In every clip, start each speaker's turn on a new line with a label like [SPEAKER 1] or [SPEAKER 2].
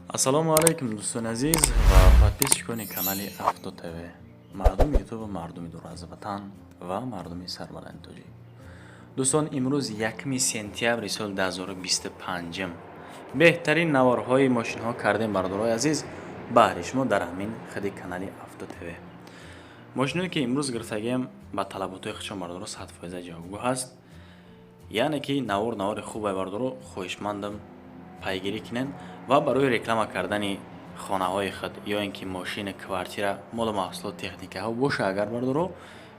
[SPEAKER 1] Ассалому алайкум, дӯстони азиз ва подписчикони канали Авто ТВ, мардуми Ютубу мардуми дур аз ватан ва мардуми сарбаланди тоҷик. Дӯстон, имрӯз 1 сентябри соли 2025. Беҳтарин наворҳои мошинҳо кардем, бародарои азиз, баҳри шумо дар ҳамин худи канали Авто ТВ. Мошиное ки имрӯз гирифтагием, ба талаботҳои худшон, бародаро, 100% ҷавобгӯ ҳаст. Яъне ки навор навори хубе, бародаро, хоҳишмандам, пайгирӣ кунед ва барои реклама кардани хонаҳои худ ё ин ки мошина, квартира, молу маҳсулот, техникаҳо боша агар, бародаро,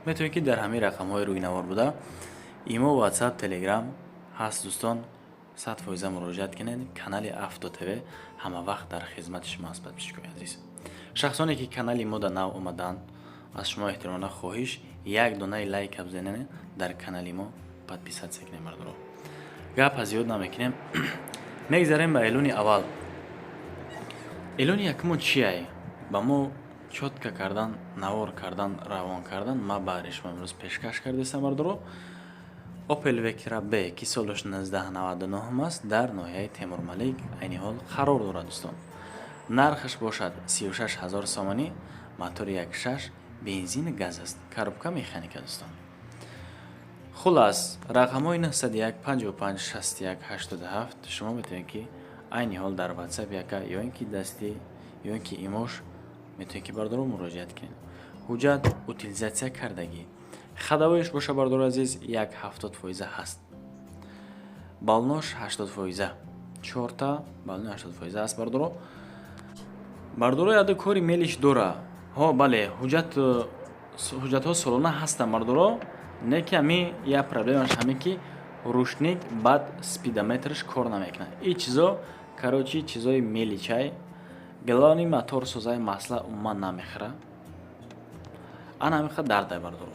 [SPEAKER 1] метавонед, ки дар ҳамин рақамҳои рӯи навор буда, имо, Ватсап, Телеграм ҳаст, дӯстон, 100% муроҷиат кунед. Канали Авто ТВ ҳама вақт дар хизмати шумо аст. Подписчикои азиз, шахсоне ки канали мо да нав омаданд, аз шумо эҳтиромона хоҳиш: як донаи лайк бизанед, дар канали мо подписаться кунед. Бародаро, гапа зиёд намекунем, мегзарем ба эълони аввал. Эълони якумон чиай? Ба мо чётко кардан, навор кардан, равон кардан, ма баҳри шумо имрӯз пешкаш кардастам, бародаро. Опел Вектра Б, ки солаш 1999 аст, дар ноҳияи Темурмалик айни ҳол қарор дорад, дӯстон. Нархаш бошад 36 ҳазор сомонӣ, мотори 1.6, бензини газ аст, коробка механика, дӯстон. Хулас, рақамҳои 901 55 61 87, шумо метавонед, ки айни ҳол дар Ватсап яка ё ин ки дастӣ, ё ин ки имош метавонед, ки, бародаро, муроҷиат кунед. Ҳуҷҷат утилизация кардагӣ, ходовояш боша, бародари азиз, як 70% ҳаст, баллонош 80%, чорта баллони 80% аст, бародаро. Бародаро, яду кори мелиш дора. Ҳо, бале, ҳуҷҷатҳо солона ҳастанд, бародаро. Не ки ҳами як проблемаш ҳаме, ки ручник, баъд спидометраш кор намекунад. И чизо, короче, чизои мелочай. Главный, мотор созаи, масла умуман намехӯра. Ана ҳамиқа дардай, бародаро.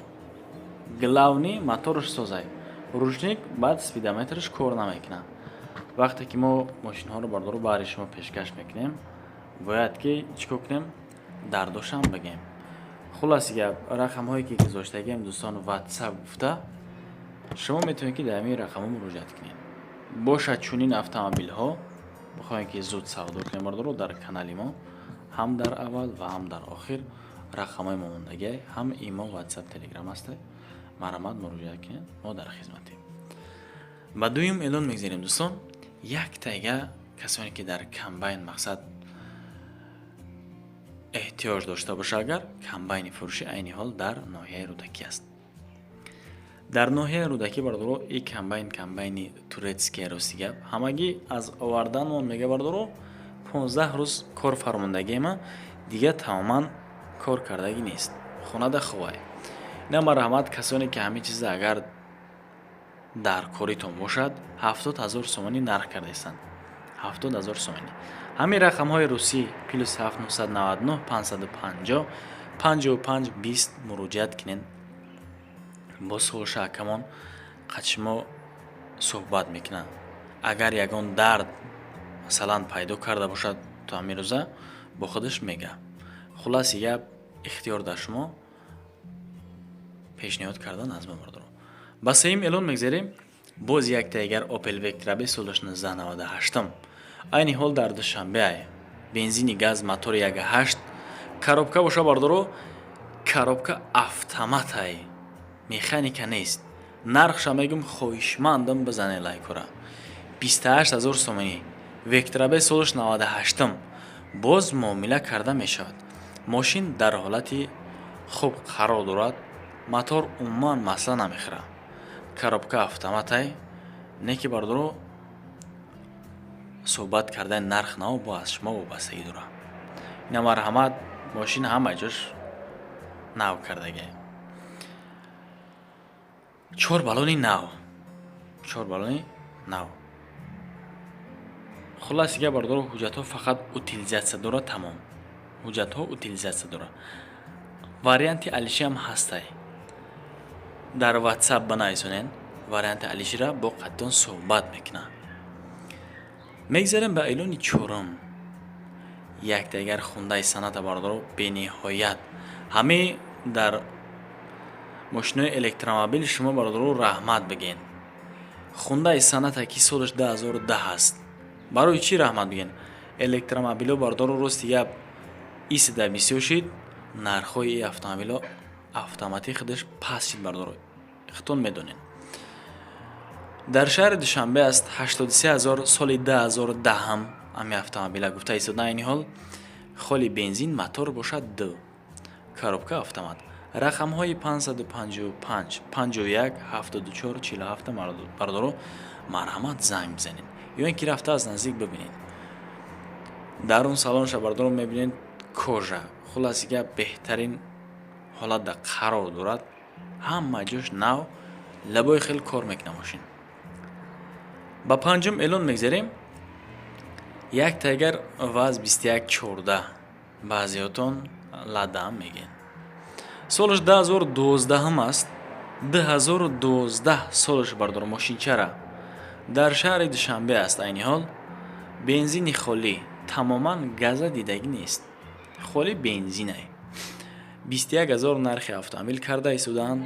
[SPEAKER 1] Главный, моторш созай, ручник, баъд спидометраш кор намекунад. Вақте ки мо мошинҳоро, бародаро, баҳри шумо пешкаш мекунем, бояд ки чӣ кор кунем? Дардошам бигем. Хулоси гап, рақамҳое ки гузоштагием, дӯстон, Ватсап гуфта, шумо метавонед, ки дар ҳамин рақамҳо муроҷиат кунед. Бошад чунин автомобилҳо, бихоҳем, ки зуд савдо кунем, бародаро, дар канали мо ҳам дар аввал ва ҳам дар охир рақамҳои мо мондагиай, ҳам имо, Ватсап, Телеграм ҳастай. Марҳамат, муроҷиат кунед, мо дар хизматем. Ба дуюм эълон мегзарем, дӯстон. Як тайга касоне ки дар комбайн мақсад эҳтиёҷ дошта боша агар, комбайни фурӯшӣ айни ҳол дар ноҳияи Рӯдакӣ аст. Дар ноҳияи Рӯдакӣ, бародаро, и комбайн, комбайни турецкий. Рости гап, ҳамагӣ аз оварданмон, мега, бародаро, 15 рӯз кор фармондагиема, дигар тамоман кор кардагӣ нест, хонада ховай. Ина, марҳамат, касоне ки ҳамин чиза агар дар коритон бошад, 70 000 сомонӣ нарх кардаистанд, 70 000 сомонӣ. Ҳамин рақамҳои русӣ +7 999 550 55 20 муроҷиат кунед. Бо суолша акамон қад шумо суҳбат мекунанд. Агар ягон дард, масалан, пайдо карда бошад, то ҳамин рӯза бо худаш мега. Хулоси гап, ихтиёр дар шумо, пешниҳод кардан аз мо, бародаро. Ба сеюм эълон мегзарем. Боз як дигар Опел Вектра Б, солаш 1998, айни ҳол дар Душанбеай, бензини газ, мотори 1.8, коробка боша, бародаро, коробка автоматай, механика нест. Нархша мегум, хоҳишмандам, бизане лайкора. 28 000 сомонӣ. Вектра Б, солаш 98-м, боз муомила карда мешавад. Мошин дар ҳолати хуб қарор дорад, мотор умуман масъала намехӯрад, коробка автоматай. Не ки, бародаро, суҳбат кардани нарх наво бо аз шумо вобастагӣ дорад. Ина, марҳамат, мошин ҳама ҷош нав кардагиа, чор балони нав, чор балони нав. Хулоси гап, бародаро, ҳуҷҷатҳо фақат утилизация дорад, тамом. Ҳуҷҷатҳо утилизация дорад, варианти алишиам ҳастай. Дар Ватсап банависонед, варианти алишира бо қаддон суҳбат мекунад. Мегзарем ба эълони чорум. Якдигар хундаи Соната, бародаро, бениҳоят. Ҳамаи дар мошинои электромобил шумо, бародаро, раҳмат бигӯед. Хундаи Соната, ки солаш 2010 аст. Барои чӣ раҳмат бигӯед? Электромобилҳо, бардору, рости гап, исида бисёр шид, нархҳои автомобилҳо автоматик худаш паст шид, бардоро, худтон медонед. Дар шаҳри Душанбе аст, 83 ҳазор, соли 2010 ҳами автомобила гуфта истода. Айни ҳол холи бензин, мотор бошад ду, коробка автомат, рақамҳои 555 51 74 47. Бардоро, марҳамат, занг бизанед ё ин ки рафта аз наздик бибинед. Дар он салонша, бардоро, мебинед, кожа, хулоси гап, беҳтарин ҳолатда қарор дорад, ҳама ҷош нав, лабои хел кор мекунад мошин. Ба панҷум эълон мегзарем. Як тайгар ВАЗ 2114, баъзеҳотон Ладаам мегӯянд. Солаш 2012 аст, 2012 солаш, бардор. Мошинчара дар шаҳри Душанбе аст. Айни ҳол бензини холӣ, тамоман газа дидагӣ нест, холи бензинай. 21 ҳазор нархи автомобил карда истодаанд.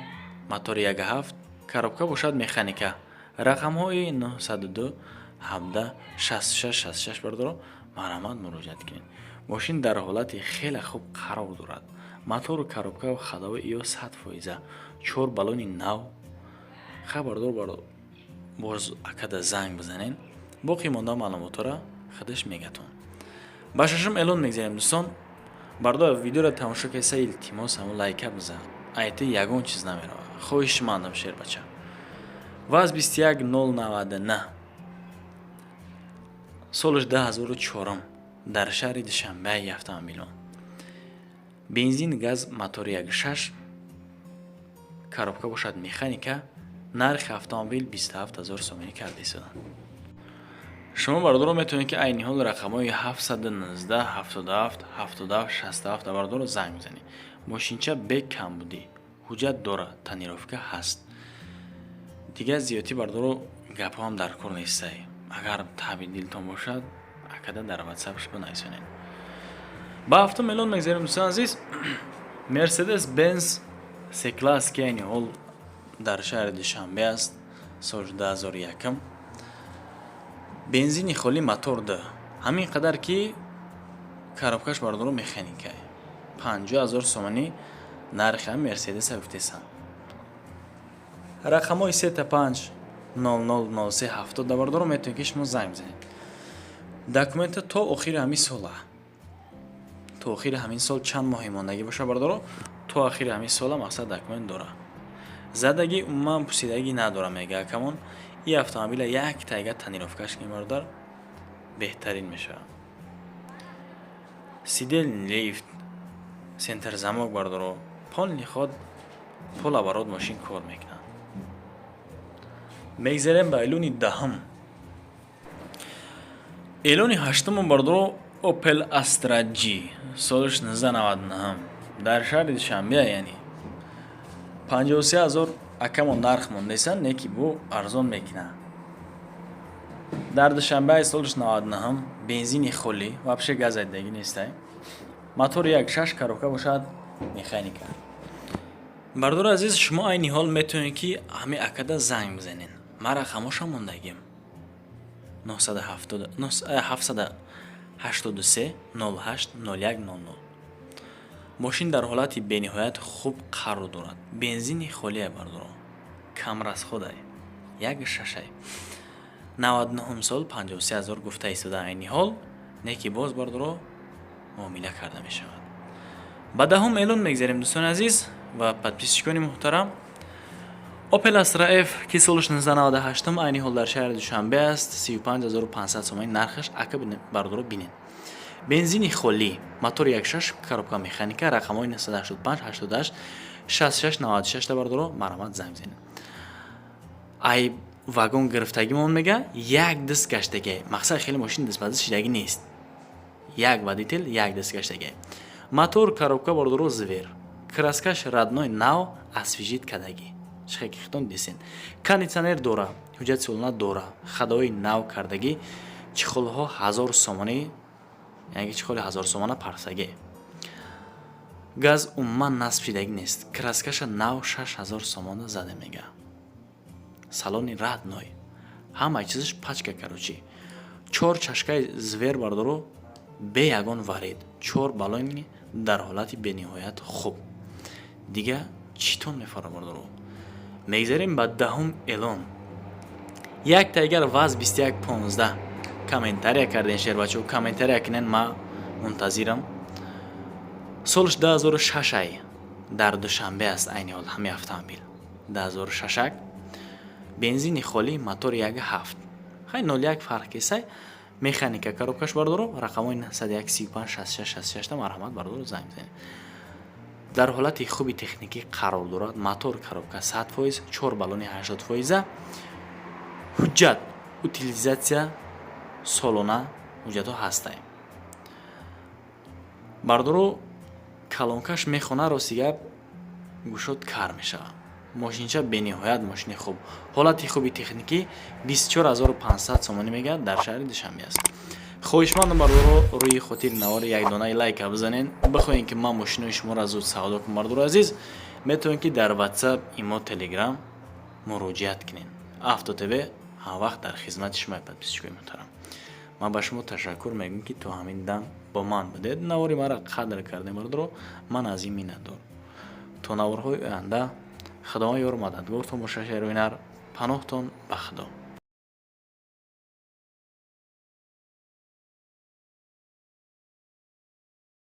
[SPEAKER 1] Мотори 1,7, коробка бошад механика, рақамҳои 902 17 66 66. Бардоро, марҳамат, муроҷиат кунед. Мошин дар ҳолати хеле хуб қарор дорад, мотору коробкаву ходовой ё 100%, чор баллони нав. Хабардор, боз акада занг бизанед, боқӣ монда маълумотҳоро худаш мегатон. Ба шашум эълон мегзарем, дӯстон. Бардор, видеоро тамошо кеса, илтимос, ҳамун лайка бизан, айти ягон чиз намерава. Хоҳишмандам, шербача. ВАЗ 21099, солаш 2004, дар шаҳри Душанбе автомобилон. Бензин, газ, мотори 1,6, коробка бошад механика. Нархи автомобил 27 ҳазор сомонӣ карда истоданд. Шумо, бародаро, метавонед, ки айни ҳол рақамҳои 719 77 77 67, бародаро, занг бизанед. Мошинча бе камбудӣ, ҳуҷҷат дорад, тонировка ҳаст. Дигар зиёдтӣ, бародаро, гапҳоам дар кор нестай. Агар таби дилтон бошад, акада дар ватсапш бинависонед. Ба ҳафтум эълон мегзарем, дӯстон азиз. Мерседес Бенз С класс, ки айни ҳол дар шаҳри Душанбе аст, соли 2001, бензини холӣ, мотор д, ҳамин қадар ки коробкаш, бародаро, механика. 50 000 сомонӣ нархи ҳам Мерседеса гуфтесанд. Рақамҳои сета панҷ нол нол нол се ҳафтод, бародаро, метавонед, ки шумо занг бизанед. Документа то охири ҳамин сола, то охири ҳамин сол, чанд моҳе мондагӣ боша, бародаро, то охири ҳамин сола, мақсад, документ дора. Задагӣ умуман пусидагӣ надора, мега акамон. И автомобила як тайга тонировкаш ки, бародар, беҳтарин мешавад. Сидельный лифт, центр замок, бародаро, полный ход, полоборот мошин кор мекунад. Мегзарем ба эълони 10-ум. Эълони ҳаштуму, бародаро, Opel Astra G, солаш 1999, дар шаҳри Душанбе, яъне 53 ҳазор акамо нарх мондесан, не ки бу арзон мекунад. Дар Душанбе, солаш 99, бензини холӣ, вообще газайдагӣ нестай, мотори 1,6, коробка бошад механика. Бардори азиз, шумо айни ҳол метавонед, ки ҳамин акада занг бизанед. Ман рақамҳошам мондагим: 783 08 01 00. Мошин дар ҳолати бениҳоят хуб қарор дорад, бензини холия, бардоро, камрасходай, 1,6-ай, 99-ум сол, 53 ҳазор гуфта истода айни ҳол, не ки боз, бардоро, муомила карда мешавад. Ба 10-ум эълон мегзарем, дӯстони азиз ва подписчикони муҳтарам. Opel Astra F, ки соли 1998, айни ҳол дар шаҳри Душанбе аст, 35500 сомонӣ нархаш ака. Бардоро, бинед, бензини холӣ, мотори 1,6, коробка механика, рақамҳои 985 88 66 96. Бардоро, марҳамат, занг бизанед. Ай вагон гирифтагимон, мега, як дист гаштагӣ, мақсад, хеле мошин дистбадист шидагӣ нест, як водитель, як дист гаштагӣ. Мотор, коробка, бардоро, зверь, краскаш родной, нав освежить кардагӣ, чихе дисен. Кондитсионер дора, ҳуҷҷати солона дора, ходовой нав кардагӣ, чехолҳо 1000 сомонӣ, яъне чехоли 1000 сомона парсагӣ. Газ умуман насб шидагӣ нест, краскаша нав 6000 сомона зада, мега. Салони родной, ҳамаи чизаш пачка, короче, чор чашкаи зверь, бардоро. Бе ягон варед, чор баллони дар ҳолати бениҳоят хуб. Дига читон мефарад, бардоро? Мегзарем ба 10-ум эълон. Як тайгар ВАЗ 2115. Комментария карден, шербачо, комментария кунен, ма мунтазирам. Солш 2006 ай, дар Душанбе аст айни ҳол ҳамин автомобил. 2006, бензини холӣ, мотор 1,7, хай, 0,1 фарқ кесай, механика, коробкаш. Бардоро, рақамҳои 901 35 66 66 марҳамат, бардоро, занг бизанед. Дар ҳолати хуби техникӣ қарор дорад. Мотор, коробка 100%, чор баллони 80 фоиза. Ҳуҷҷат утилизация солона, ҳуҷҷатҳо ҳастай, бардоро. Калонкаш мехона, рости гап, гӯшод кар мешавад. Мошинча бениҳоят мошини хуб, ҳолати хуби техникӣ. 24 500 сомонӣ мегӯяд, дар шаҳри Душанбе аст. Хоҳишмандам, бардоро, рӯи хотири навори як донаи лайка бизанен. Бихоҳем, ки ман мошинои шуморо зуд савдо кунам, бардоро азиз, метавонед, ки дар WhatsApp, имо, Telegram муроҷиат кунед. Авто ТВ ҳамвақт дар хизмати шумо, подписчикои муҳтарам. Ман ба шумо ташаккур мегӯям, ки то ҳамин дам бо ман будед, навори маро қадр кардем. Бардоро, ман аз ин миннатдор. То наворҳои оянда Худованд ёру мададгортон бошад. Шерӯинар, паноҳтон ба Худо.